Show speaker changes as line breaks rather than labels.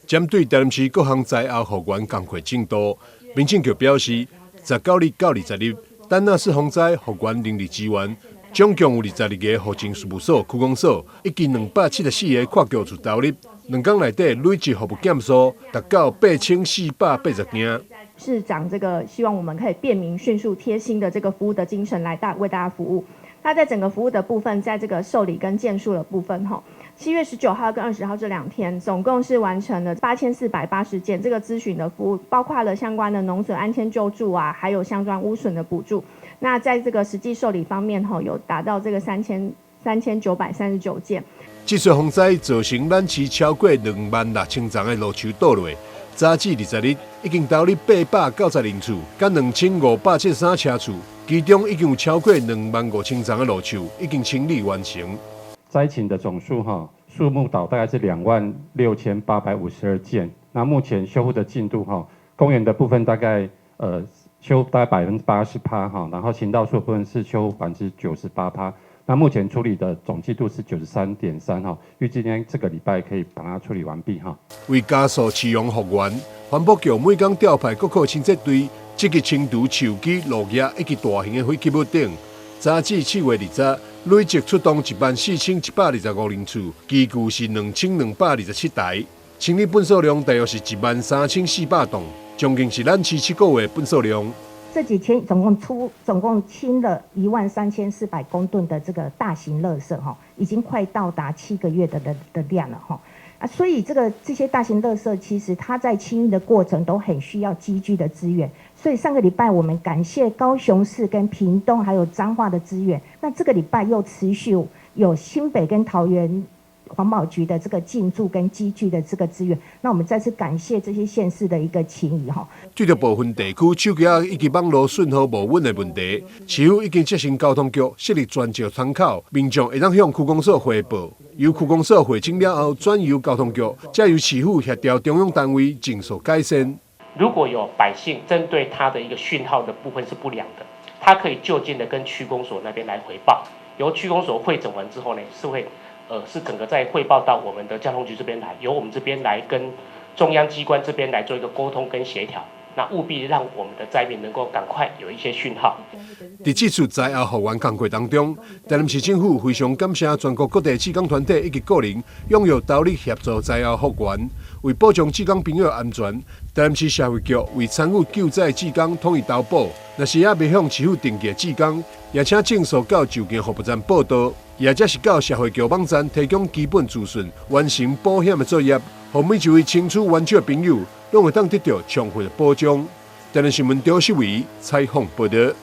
針對台南市各項災後復原工課進度，民政局表示，19日到20日，丹那斯洪災復原人力資源，總共有22個戶政事務所、區公所以及274個跨局處投入，2工內底累計服務件數達到8480件。
市長這個希望我們可以便民、迅速、貼心的這個服務的精神來為大家服務。那在整個服務的部分，在這個受理跟件數的部分，吼，7月19號跟20號這2天，總共是完成了8480件這個諮詢的服務，包括了相關的農損安遷救助啊，還有相關污損的補助。那在這個實際受理方面，吼，有達到這個3939件。
這次洪災造成咱市超過26,000叢的路樹倒落，早至20日已經投入892處，佮2573車次，其中已經有超過25,000叢的路樹已經清理完成。
災情的總數哈，樹木倒大概是26,852件。那目前修復的進度哈，公園的部分大概修大概80%哈，然後行道樹部分是修98%。那目前處理的總進度是93.3哈，預計今天這個禮拜可以把它處理完畢哈。
為加速市容復原，環保局每工調派國庫清潔隊，積極清除樹枝、落葉以及大型的廢棄物等。早至7月20，累計出動14,125人次，機具是2227台，清理糞掃量大約是13,400噸，將近是咱市7個月糞掃量。
這幾天總共清了13,400公噸的這個大型垃圾哈，已經快到達7個月的量了哈。啊，所以這些大型垃圾其實它在清運的過程都很需要機具的支援。所以上個禮拜我們感謝高雄市跟屏東還有彰化的支援，那這個禮拜又持續有新北跟桃園環保局的這個進駐跟機具的這個支援，那我們再次感謝這些縣市的一個情誼哈。
對著部分地區手機以及網路訊號無穩的問題，市府已經責成交通局設立專接窗口，民眾會當向區公所匯報，由區公所匯整了後，轉由交通局，再由市府協調中央單位盡速改善。
如果有百姓針對他的一個訊號的部分是不良的，他可以就近的跟區公所那邊來回報，由區公所匯整完之後呢，是會。是整個再匯報到我們的交通局這邊來，由我們這邊來跟中央機關這邊來做一個溝通跟協調，那務必讓我們的災民能夠趕快有一些訊號。
佇這次災後復原工作當中，台南市政府非常感謝全國各地志工團體以及個人踴躍投入協助災後復原，為保障志工朋友安全，台南市社會局為參與救災志工統一投保，若是猶未向市府登記的志工，也請盡速到就近服務站報到，也者是到社會局網站提供基本資訊，完成保險的作業，予每一位伸出援手的朋友，攏會當得到充分的保障。台南新聞張世維採訪報道。